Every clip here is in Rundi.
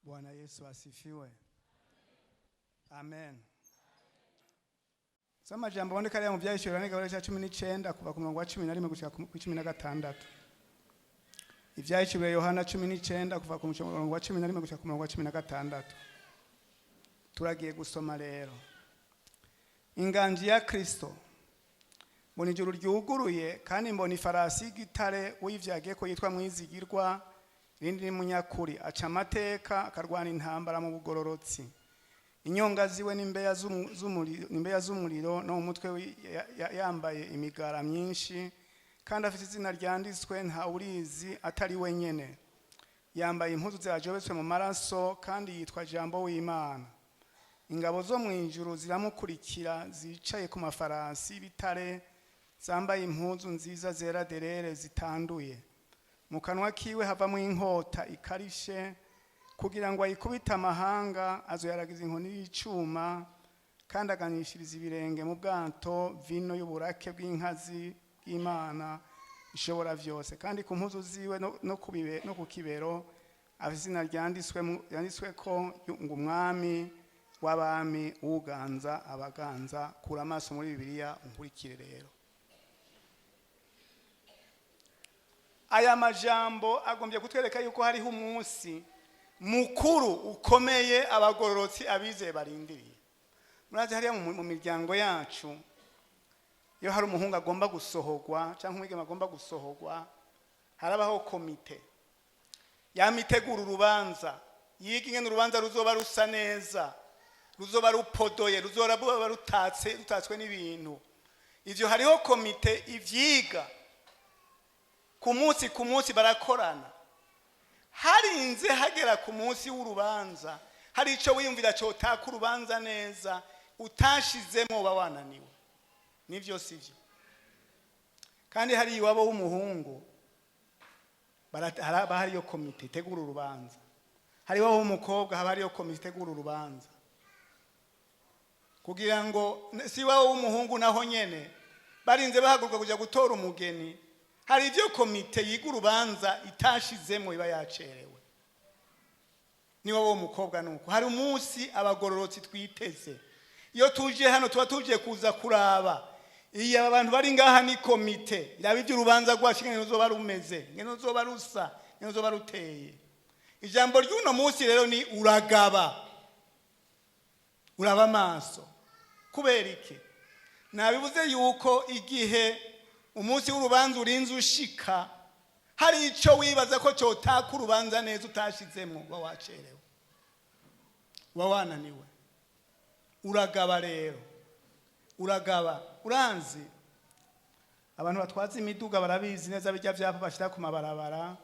Bwana Yesu asifiwe. Amen. Soma jambo aboneka rero mu Vyahishuriwe n'igabane cya 19 kuva ku murongo wa 11 gushika ku 16. Ivyahishuriwe Yohana 19 kuva ku murongo wa 11 gushika ku murongo wa 16. Turagiye gusoma rero. Inganji ya Kristo. Mbona ijuru ryuguruye kandi mbona ifarasi y'igitare uyivyagiyeko yitwa Mwizigirwa, irindi ni Munyakuri, aca amateka akarwana intambara mu bugororotsi. Inyonga ziwe n'imbeya z'umuriro, no mu mutwe yambaye imigara myinshi, kandi afite izina ryanditswe nta urizi atari we nyene. Yambaye impuzu zajobetswe mu maraso, kandi yitwa Jambo w'Imana. Ingabo zo mu ijuru ziramukurikira zicaye ku mafarasi y'ibitare, zambaye impuzu nziza zera derere zitanduye. Mu kanwa kiwe havamo inkota ikarishe kugira ngo ayikubite amahanga, azoyaragiza inkoni y'icuma, kandi aganishiriza ibirenge mu bwato vino y'uburake bw'inkazi bw'Imana ishobora vyose. Kandi ku mpuzu ziwe no ku kibero afise izina ryanditswe ko ngo Umwami w'abami, uganza abaganza. Kura amaso muri Bibiliya unkurikire rero. Aya majambo agombye kutwereka yuko hariho umunsi mukuru ukomeye abagororotsi abizeye barindiriye. Murazi hariya mu miryango yacu, iyo hari umuhungu agomba gusohorwa cyangwa umwigeme agomba gusohorwa, harabaho komite yamitegura urubanza, yiga ingene urubanza ruzoba rusa neza, ruzoba rupodoye, ruzoba rutatse, rutatswe n'ibintu. Ivyo hariho komite ivyiga ku munsi ku munsi, barakorana. Harinze hagera ku munsi w'urubanza, hari ico wiyumvira cotaka urubanza neza utashizemo, uba wananiwe. Nivyo sivyo? Kandi hari iwabo w'umuhungu haraba hariyo komite itegura urubanza, hari iwabo w'umukobwa haba hariyo komite itegura urubanza, kugira ngo si iwabo w'umuhungu naho nyene barinze bahaguruka kuja gutora umugeni, hari ibyo komite yiga urubanza itashizemo, iba yacerewe. Niba wowe umukobwa nuko hari umunsi abagororotsi twiteze. Iyo tuje hano tuba tuje kuza kuraba iyo aba bantu bari ngaha ni komite iraba ibyo urubanza rwacu ingene ruzoba rumeze, ingene ruzoba rusa, ingene ruzoba ruteye. Ijambo ry'uno munsi rero ni uragaba, uraba amaso. Kubera iki? Nabivuze yuko igihe umunsi w'urubanza urinze ushika, hari ico wibaza ko cotaka urubanza neza utashizemo, uba wacerewe, uba wananiwe. Uragaba rero, uragaba. Uranzi abantu batwaza imiduga barabizi neza, bijya vyapa bashira ku mabarabara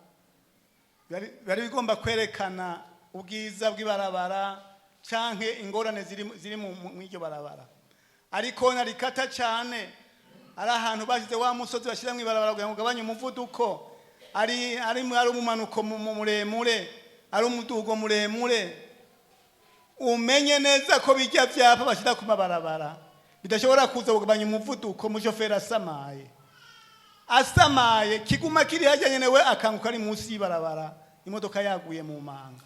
bari bigomba kwerekana ubwiza bw'ibarabara canke ingorane ziri mw'iryo barabara. Ariko narikata cane ari ahantu bashize wa musozi bashira mw'ibarabara kugira ngo ugabanye umuvuduko, ari umumanuko muremure, ari umudugo muremure. Umenye neza ko bijya vyapa bashira ku mabarabara bidashobora kuza kugabanya umuvuduko umushoferi asamaye. Asamaye kiguma kiri hajya nyene, we akanguka ari munsi y'ibarabara, imodoka yaguye mu manga.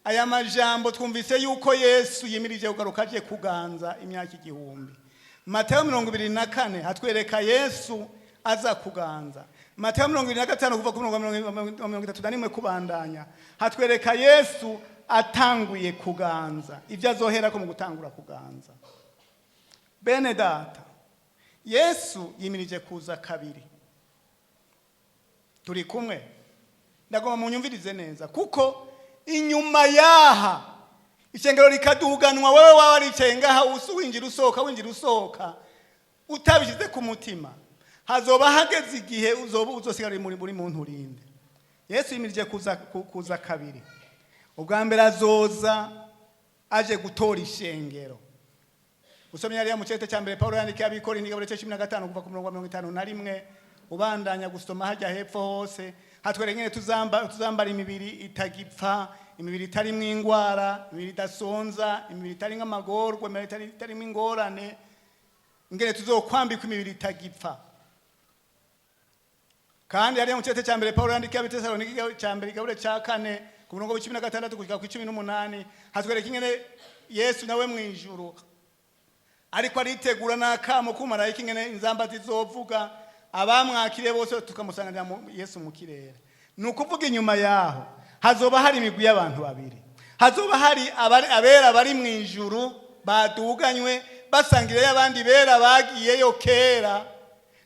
Aya majambo twumvise yuko Yesu yimirije kugaruka aje kuganza imyaka 1000. Matayo 24 hatwereka Yesu aza kuganza. Matayo 25 kuva ku murongo wa 31 kubandanya hatwereka Yesu atanguye kuganza, ibyo azoherako mu gutangura kuganza. Bene data, Yesu yimirije kuza kabiri. Turi kumwe? Ndagomba munyumvirize neza, kuko inyuma yaha ishengero rikaduganwa, wewe waba waricaye ngaha usu winjira usohoka, winjira usohoka, utabishyize ku mutima, hazoba hageze igihe uzoba uzosigara muri muntu urinde. Yesu yimirije kuza kabiri. Ubwa mbere azoza aje gutora ishengero. Usomye hariya mu cete cya mbere Paulo yandikiye Abikorinto, igaburo cya 15, kuva ku murongo wa 51 ubandanya gusoma hajya hepfo hose, hatwereka ingene tuzambara imibiri itagipfa, imibiri itarimwo ingwara, imibiri idasonza, imibiri itarimwo amagorwa, imibiri itarimwo ingorane, ingene tuzokwambikwa imibiri itagipfa. Kandi hariya mu cete cya mbere Paulo yandikiye Abitesalonike, igaburo cya mbere, igaburo cya kane, ku murongo wa 16 gushika ku 18, hatwereka ingene Yesu nawe mu ijuru ariko aritegura n'akamo k'umumarayika, ingene inzamba zizovuga, abamwakiriye bose tukamusanganira mu Yesu mu kirere. Ni ukuvuga inyuma yaho hazoba hari imigwi y'abantu babiri. Hazoba hari abera bari mu ijuru baduganywe basangiriyeyo abandi bera bagiyeyo kera,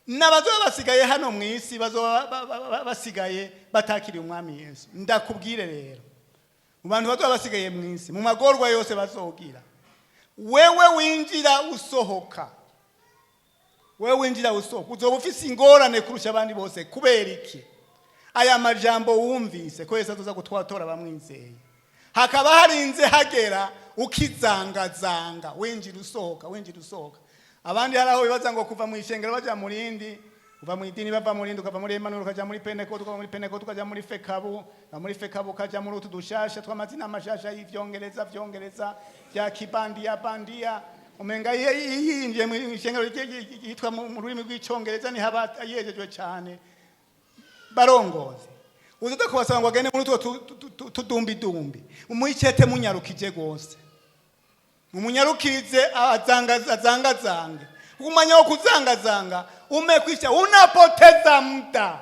n'abazoba basigaye hano mu isi, bazoba basigaye batakiriye Umwami Yesu. Ndakubwire rero, mu bantu bazoba basigaye mu isi, mu magorwa yose bazogira, wewe winjira usohoka, wewe winjira usohoka, uzoba ufise ingorane kurusha abandi bose. Kubera iki? Aya majambo wumvise ko Yesu azoza gutwatora bamwizeye, hakaba harinze hagera ukizangazanga, winjira usohoka, winjira usohoka. Abandi hari aho bibaza ngo kuva mu ishengero baja mu rindi, kuva mu idini bava mu rindi, ukava muri Emmanuel ukaja muri Pentecote, ukava muri Pentecote ukaja muri FECABU, uva muri FECABU ukaja muri utu dushasha tw'amazina mashasha y'ivyongereza vyongereza vya kibandia bandia. Umenga iyo yinjiye mu ishengero ryitwa mu rurimi rw'Icongereza niho aba yejejwe cane. Barongozi, uzoza kubasaba ngo agende muri utwo tudumbidumbi, umuhicete munyarukije gose, mumunyarukirize azangazange, kuko umwanya wo kuzangazanga umekwisha, unapoteza muda.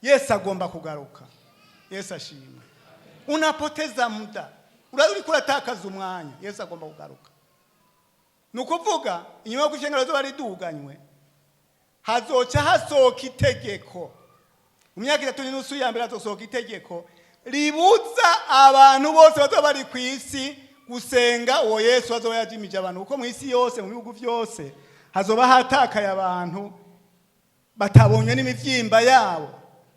Yesu agomba kugaruka. Yesu ashimwe. Unapoteza muda, uriko uratakaza umwanya. Yesu agomba kugaruka. Ni ukuvuga inyuma yo kwishengero zoba riduganywe, hazoca hasohoka itegeko. Mu myaka 3.5 ya mbere hazosohoka itegeko ribuza abantu bose bazoba bari ku isi gusenga uwo Yesu azoba yajimije abantu, kuko mu isi yose, mu bihugu byose, hazoba hatakaye abantu batabonywe n'imivyimba yabo,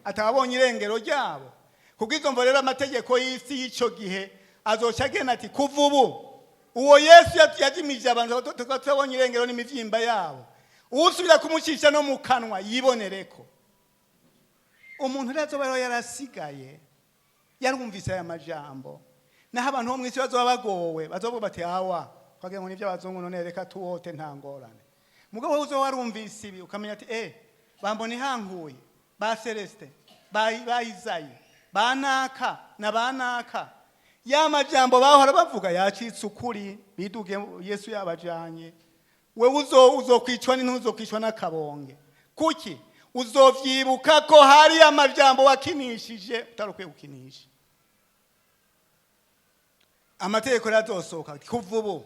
atababonye irengero ryabo. Kubw'izo mvo rero, amategeko y'isi y'ico gihe azoca agena ati: kuva ubu uwo Yesu yajimije abantu tukaba tutabonye irengero n'imivyimba yabo, usubira kumucisha no mu kanwa yibonereko. Umuntu rero azoba rero yarasigaye yarumvise aya majambo, naho abantu bo mu isi bazoba bagowe, bazovuga bati: "Awa twagira ngo nibyo abazungu, none reka tuwote, nta ngorane." Mugabo wowe uzoba warumvise ibi, ukamenya ati: bambona ihankuye, ba Celestin, ba Izayi, ba naka na ba naka, ya majambo bahora bavuga yacitse ukuri, biduge Yesu yabajanye." Wewe uzokwicwa n'intuzokwicwa n'akabonge. Kuki? Uzovyibuka ko hari amajambo wakinishije utari ukwiye gukinisha. Amategeko rero azosohoka: kuva ubu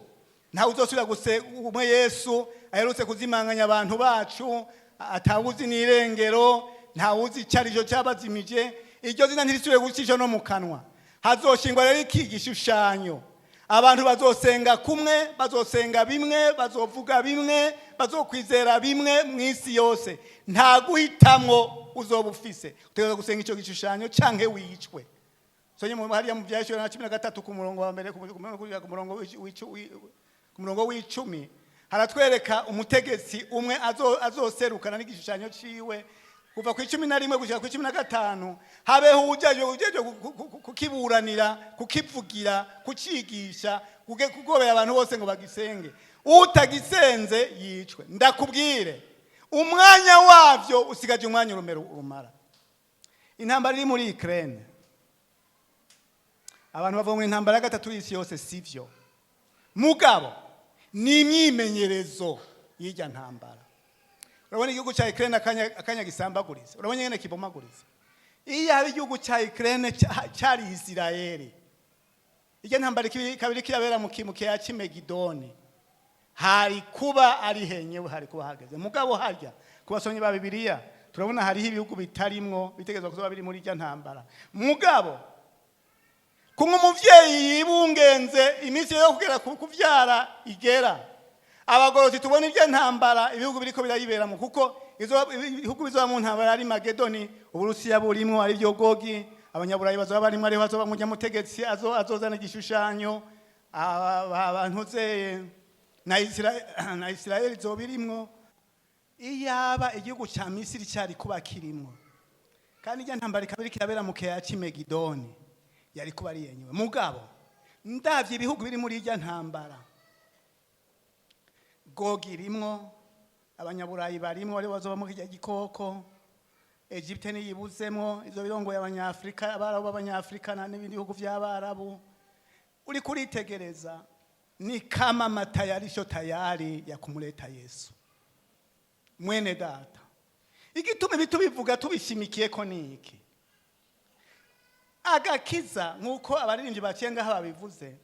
ntawe uzosubira guse umwe Yesu aherutse kuzimanganya abantu bacu, atawuzi n'irengero, ntawuzi icyo ari cyo cyabazimije, iryo zina ntirisubire gucisha no mu kanwa. Hazoshingwa rero iki gishushanyo. Abantu bazosenga kumwe, bazosenga bimwe, bazovuga bimwe, bazokwizera bimwe mu isi yose. Nta guhitamwo uzoba ufise, utegerezwa gusenga icyo gishushanyo canke wicwe. Sonye mu hariya mu Byahishuriwe na 13 ku murongo wa mbere ku murongo w'10, haratwereka umutegetsi umwe azoserukana n'igishushanyo ciwe. Kuva ku 11 gushika ku 15, habeho ujejwe kukiburanira, kukivugira, kucigisha, kugobera abantu bose ngo bagisenge, utagisenze yicwe. Ndakubwire, umwanya wavyo usigaje umwanya urumero urumara. Intambara iri muri Ukraine, abantu bavuga ngo intambara ya gatatu y'isi yose. Sivyo, mugabo ni imyimenyerezo y'irya ntambara. Urabona igihugu cya Ukraine akanya gisambaguritse, urabona ingene kibomaguritse. Iyo haba igihugu cya Ukraine cyari Isirayeli, irya ntambara ikaba iriko irabera mu kiyaya cy'i Megidoni, hari kuba ari henyewe, hari kuba hageze. Mugabo harya ku basomyi ba Bibiliya turabona hariho ibihugu bitarimwo bitegerezwa kuzoba biri muri irya ntambara. Mugabo kumwe umuvyeyi yibungenze, iminsi yo kugera ku kuvyara igera, abagorotsi tubona irya ntambara ibihugu biriko birayiberamo, kuko ibihugu bizoba mu ntambara ari Magedoni, Uburusiya burimwo, ari byo Gogi, abanyaburayi bazoba barimwo, ariho hazoba munyamutegetsi azozana igishushanyo, abantu ze Na Isirayeli izoba irimwo. Iyaba igihugu cya Misiri cyari kuba kirimwo, kandi irya ntambara ikaba iriko irabera mu kiyaya cy'i Megidoni, yari kuba ari yenyewe. Mugabo ndavye ibihugu biri muri irya ntambara, Gogi irimwo, Abanyaburayi barimwo, bari bazobamo kirya gikoko, Egypte niyibuzemwo, izo birongoye Abanyafrika, Abarabu b'Abanyafrika n'ibindi bihugu vy'Abarabu. Uri kuritegereza ni kama matayarisho tayari ya kumuleta Yesu. Mwene data, igituma ibi tubivuga tubishimikiye ko ni iki? Agakiza, nk'uko abaririmbyi baciye ngaha babivuze,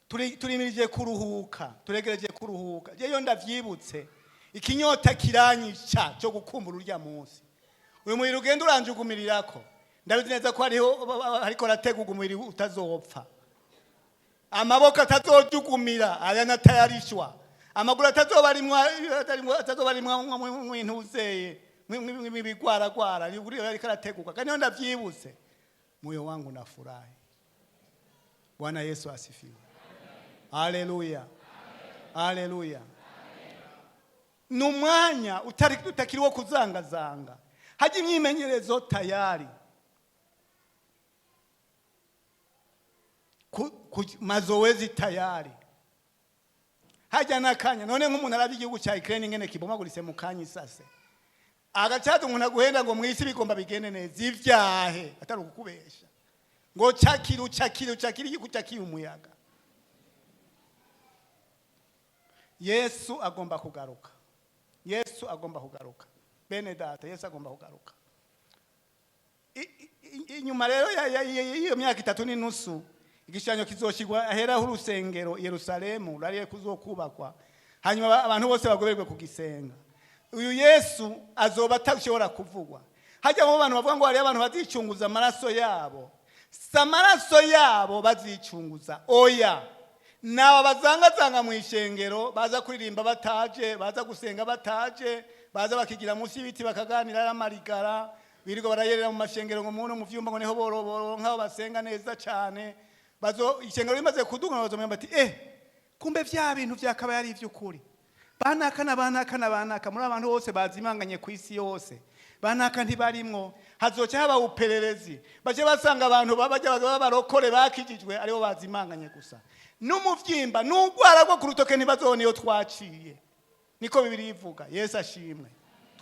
turimirije kuruhuka, turegereje kuruhuka. Jeyo ndavyibutse, ikinyota kiranyica cyo gukumbura urya munsi. Uyu mubiri ugenda uranjugumirirako, ndabizi neza ko hariho ariko arategurwa umubiri utazopfa, amaboko atazojugumira, aya natayarishwa, amaguru atazoba arimwo mwintuzeye mwibigwaragwara, ariko arategurwa. Kandi iyo ndavyibutse, moyo wangu nafurahi. Bwana Yesu asifiwe! Haleluya, haleluya! Ni umwanya utakiri wo kuzangazanga, hajya imyimenyerezo tayari mazoezi tayari, hajya n'akanya. None nk'umuntu arabye igihugu cya Ukraine ingene kibomaguritse mu kanya isase, agacaza umuntu aguhenda ngo mwisi bigomba bigende neza, ivyahe atari ukukubesha ngo cakira ucakira ucakira igihugu, cakira umuyaga. Yesu agomba kugaruka, Yesu agomba kugaruka, bene data, Yesu agomba kugaruka. Inyuma rero y'iyo myaka 3.5, igishushanyo kizoshirwa aheraho urusengero i Yerusalemu rariye kuzokubakwa, hanyuma abantu bose bagoberwe kugisenga. Uyu Yesu azoba atashobora kuvugwa. Hajya mu bantu bavuga ngo hariyo abantu bazicunguza amaraso yabo, si amaraso yabo bazicunguza, oya. Naba bazangazanga mu ishengero, baza kuririmba bataje, baza gusenga bataje, baza bakigira munsi y'ibiti bakaganira n'amarigara, birirwa barayerera mu mashengero ngo muno mu vyumba ngo niho boroboro nk'aho basenga neza cyane. Bazo ishengero rimaze kuduga bazomenya bati: "Kumbe vya bintu vyakaba yari ivy'ukuri, banaka na banaka na banaka, muri abantu bose bazimanganye ku isi yose, banaka ntibarimwo." Hazoca haba upererezi, bace basanga abantu bajya b'abarokore bakijijwe aribo bazimanganye gusa, n'umuvyimba n'ugwara rwo ku rutoke ntibazobona iyo twaciye. Niko Bibiliya ivuga. Yesu ashimwe!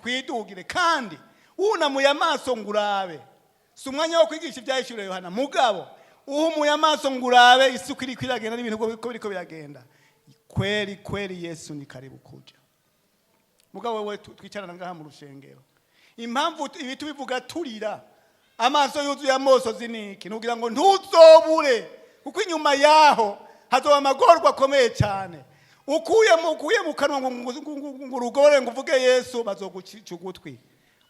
Twidugire kandi wunamuye amaso ngo urabe. Si umwanya wo kwigisha ibyahishuriwe Yohana, mugabo uhumuye amaso ngo urabe isi uko iriko iragenda n'ibintu uko biriko biragenda, kweli kweli Yesu ni karibu kuja. Mugabo wewe twicarana ngaha mu rushengero, impamvu ibi tubivuga turira, amaso yuzuye amosozi niki? Nugira ngo ntuzobure, kuko inyuma yaho hazoba amagorwa akomeye cyane. Ukuye mu kanwa ngo urugore ngo uvuge Yesu, bazoguca ugutwi,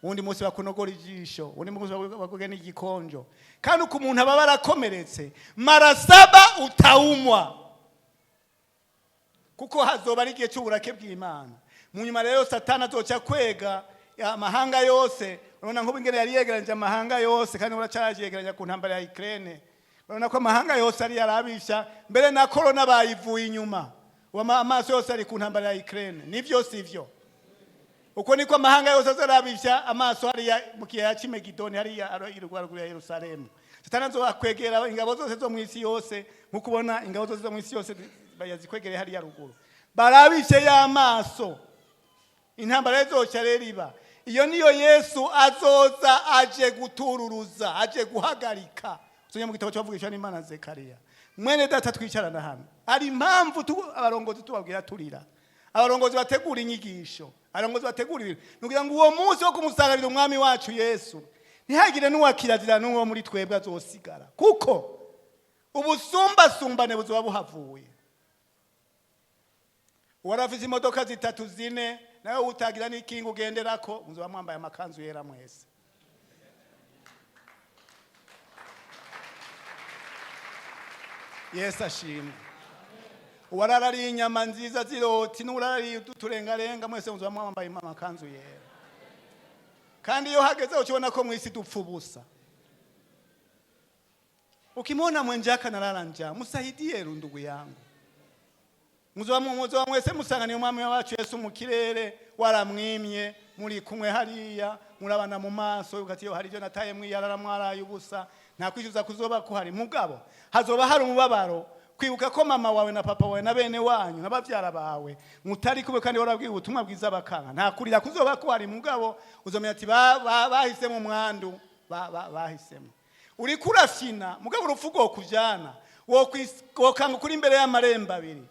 uwundi munsi bakunogora ijisho, uwundi munsi bakuge n'igikonjo. Kandi uko umuntu aba barakomeretse mara saba utaumwa, kuko hazoba ari igihe cy'uburake bw'Imana. Mu nyuma rero Satani azoca kwega amahanga yose. Urabona nk'ubu ingene yari yegeranyije amahanga yose, kandi uracarayegeranya ku ntambara ya Ukraine. Urabona ko amahanga yose ari yarabisha, mbere na corona bayivuye inyuma. Ubu amaso yose ari ku ntambara ya Ukraine. Nivyo, sivyo? Uko niko amahanga yose azarabisha amaso hariya mu kiyaya cy'i Megidoni, hariya ruguru ya Yerusalemu. Satani azokwegera ingabo zose zo mu isi yose, nk'uko ubona ingabo zose zo mu isi yose yazikwegereye hariya ruguru, barabishe y'amaso. Intambara izoca rero iba iyo niyo Yesu azoza aje gutururuza, aje guhagarika. Usomye mu gitabo cyavugishwa n'Imana Zekariya. Mwene data twicarana hano, hari impamvu abarongozi tubabwira turira, abarongozi bategura inyigisho, abarongozi bategura ibintu, ni ukugira ngo uwo munsi wo kumusanganira umwami wacu Yesu ntihagire n'uwakirazira n'uwo muri twebwe azosigara, kuko ubusumbasumbane buzoba buhavuye. Uwari afise imodoka zitatu, zine, nawe utagira n'ikinga ugenderako, muzoba mwambaye amakanzu yera mwese. Yesu ashimwe! Uwararariye inyama nziza ziroti n'uwararariye uturengarenga, mwese muzoba mwambaye amakanzu yera. Kandi iyo hageze ukibona ko mwisi dupfa ubusa. Ukimwona mwenjaka analala njaa, msaidie ndugu yangu. Muzoba mwese musanganiye umwami wacu Yesu mu kirere, waramwimye muri kumwe hariya, murabana mu maso, ugati yo hari ibyo nataye mwiyarara, mwaraye ubusa. Nta kwishyuza kuzoba kuhari, mugabo hazoba hari umubabaro kwibuka ko mama wawe na papa wawe na bene wanyu n'abavyara bawe mutari kumwe, kandi warabwiye ubutumwa bwiza bakanga. Nta kurira kuzoba kuhari, mugabo uzomenya ati bahisemo umwandu, bahisemo. Uriko urafyina, mugabo urupfu rwokujana, wokanga kuri imbere y'amarembo abiri,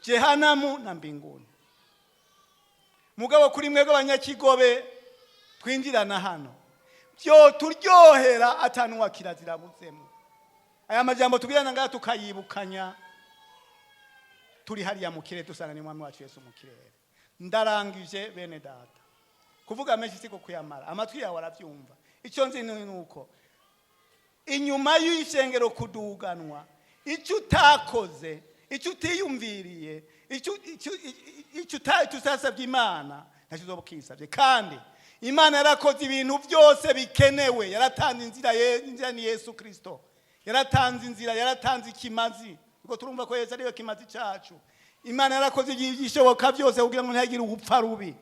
jehanamu na mbinguni. Mugabo kuri mwebwe abanyakigobe twinjirana hano, byo turyohera atanu wa kirazira buzemo. Aya majambo tubwirana ngaha tukayibukanya turi hariya mu kirere, dusanga ni mwami wacu Yesu mu kirere. Ndarangije, bene data. Kuvuga menshi siko kuyamara, amatwi yawe arabyumva. Icyo nzi ni uko inyuma y'ishengero kuduganwa, icyo utakoze, icyo utiyumviriye, icyo utasabye Imana, ntacyo uzoba ukisabye. Kandi Imana yarakoze ibintu byose bikenewe, yaratanze inzira. Inzira ni Yesu Kirisito. Yaratanze inzira, yaratanze ikimazi, kuko turumva ko Yesu ariwe kimazi cyacu. Imana yarakoze igishoboka byose kugira ngo ntihagire ubupfa rubi.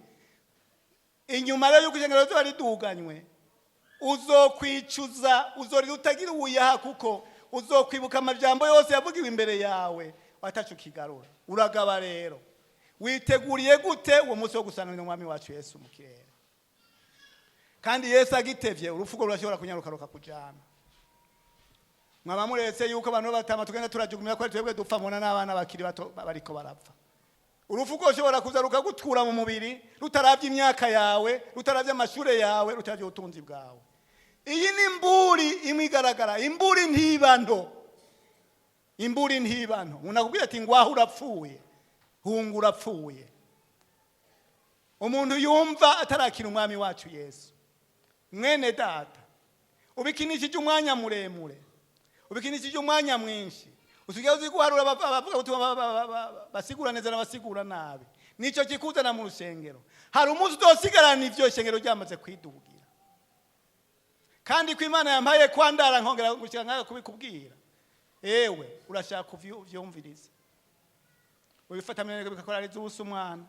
Inyuma rero y'uko ishengero rizoba riduganywe, uzokwicuza, uzorira utagira uwuyaha, kuko uzokwibuka amajambo yose yavugiwe imbere yawe watacu kigarura. Uragaba rero, witeguriye gute uwo munsi wo gusanganira umwami wacu Yesu mu kirere? Kandi Yesu agitevye, urupfu rwo rurashobora kunyaruka rukakujana. Mwaba muretse yuko abantu batama tugenda turajugumira ko ari twebwe dupfa, mubona n'abana bakiri bato bariko barapfa. Urupfu rwoshobora kuza rukagutura mu mubiri, rutaravye imyaka yawe, rutaravye amashure yawe, rutaravye ubutunzi bwawe. Iyi ni imburi imwe igaragara. Imburi ntiba nto, imburi ntiba nto. Umuntu akubwira ati ngwaho urapfuye, hunga urapfuye. Umuntu yumva atarakira umwami wacu Yesu, mwene data, ubikinishije umwanya muremure, ubikinishije umwanya mwinshi, usigaye uzi guharura abavuga ubutumwa basigura neza n'abasigura nabi. Nicyo kikuzana mu rusengero. Hari umunsi uzosigarana ivyo shengero ryamaze kwidugira. Kandi ko Imana yampaye kwandara nkongera gushika nkaga kubikubwira, ewe urashaka kuvyumviriza, ubifata mineneko bikakorariza ubusa. Umwana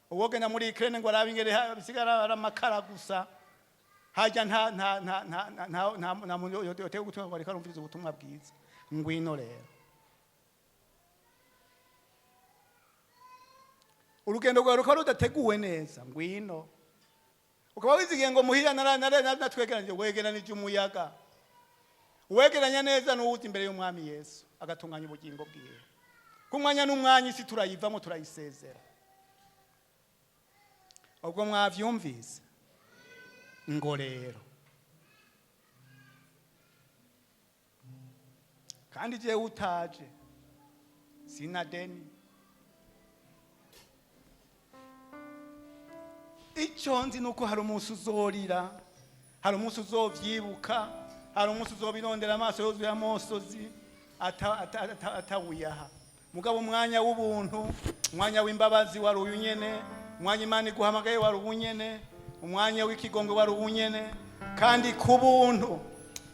uwogenda muri Ukraine ngo arabe ingene bisigara ari amakara gusa hajya, nta nta nta nta nta nta nta muntu yotega ubutumwa ngo ariko arumviriza ubutumwa bwiza. Ngwino rero, urugendo rwawe rukaba rudateguwe neza. Ngwino ukaba wizigiye ngo muhira natwegeranije, wegeranije umuyaga. Uwegeranya neza n'uwuzi imbere y'umwami Yesu agatunganya ubugingo bwiwe. Ku mwanya n'umwanya isi turayivamo, turayisezera. Ubwo mwavyumvise ngo rero, kandi jewe utaje sina deni. Icyo nzi ni uko hari umunsi uzorira, hari umunsi uzovyibuka, hari umunsi uzobirondera amaso yuzuye amosozi atawuyaha. Mugabo umwanya w'ubuntu, umwanya w'imbabazi wari uyu nyene, umwanya Imana iguhamagaye wari ubu nyene, umwanya w'ikigongwe wari ubu nyene, kandi ku buntu.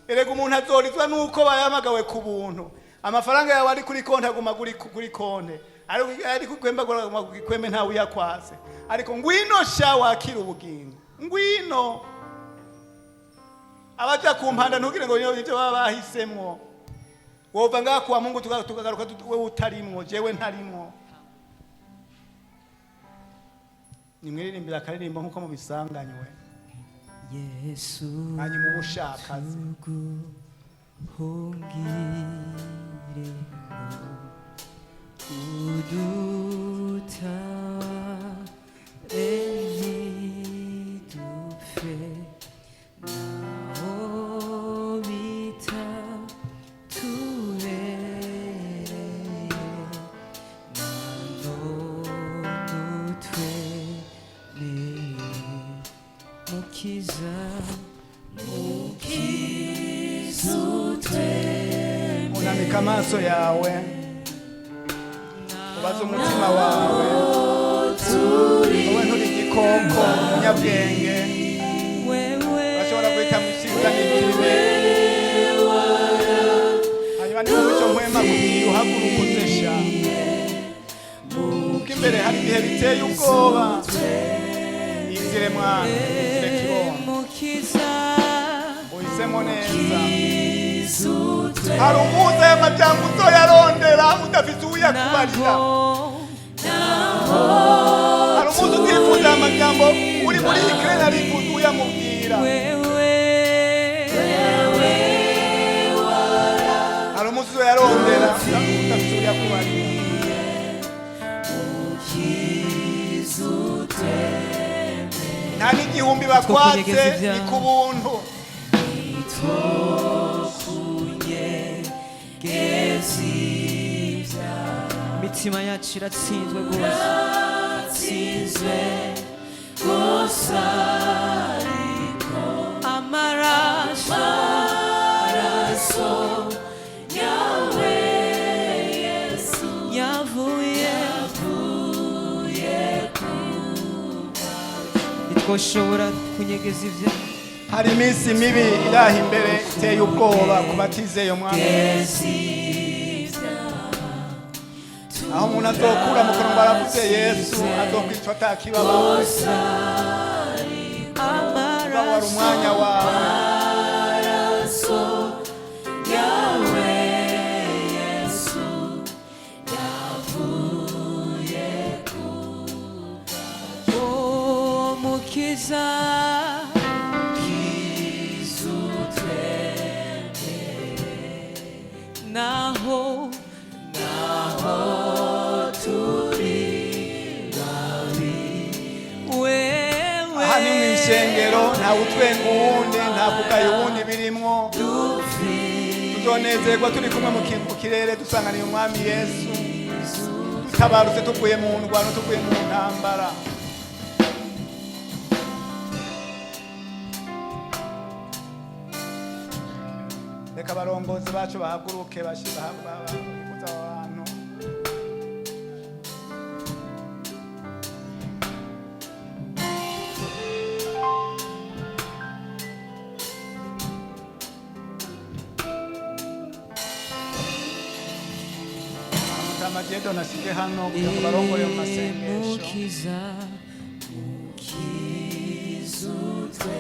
Erega umuntu azorizwa nuko bayahamagawe ku buntu. Amafaranga yawe ari kuri konti aguma kuri konti, ari ku kwembe aguma ku gikwembe, ntawe uyakwase. Ariko ngwino sha wakira ubugingo, ngwino. Abaja ku mpanda ntugire ngo nivyo baba bahisemwo. Wova ngaha kuwa Mungu tukagaruka wewe utarimwo, jewe ntarimwo. Nimwiririmbira akaririmbo nk'uko mubisanganywe. Yesu Hanyuma ubushakazi tuguhungiremo, udutare ntidupfe, naho bitatubereye, nanone utwemeye. Mukiza, Mukiza utwemeye. Unamika amaso yawe, ubaze umutima wawe. Wowe nturi igikoko, umunyabwenge. Wewe urashobora guhita mu icyiza n'ikibi. Hanyuma niba umuco mpwema kugiye, uhaguruka uzesha. imbere hari ibihe biteye ubwoba. Izire mwana, izire kibondo. Mukiza. Uhisemo neza. Izutwe. Hari umuza y'amajambo uzoyarondera udafite uwuyakubarira. Naho. Hari umuzi utifuza amajambo uri muri Ukraine arifuza uyamubwira. Wewe. Hari umuzi uzoyarondera udafite uyakubarira. Nta n'igihumbi bakwatse. Kunyegeza ibyaha. Ni ku buntu. Imitima yacu iratsinzwe rwose. Amaraso yavuye, ntitwoshobora kunyegeza ibyaha. Hari iminsi mibi iraha imbere iteye ubwoba ku batizeye umwami, aho umuntu azokura mu kanwa baravuze Yesu, azokwicwa atakibaba. Uba wari umwanya wawe. Amaraso yawe Yesu yavuye ku, oh Mukiza, naho naho turi babi, wewe Aha ni mu ishengero, nta utwenga uwundi, nta kugaya uwundi birimwo. Tuzonezerwa turi kumwe mu kirere, dusanganiye umwami Yesu, dutabarutse tuvuye mu ndwano, tuvuye mu ntambara. Reka abarongozi bacu bahaguruke, bahuze abo bantu. Mutama Diedone ashike hano kugira ngo barongore mu masengesho. Mukiza, Mukiza utwe.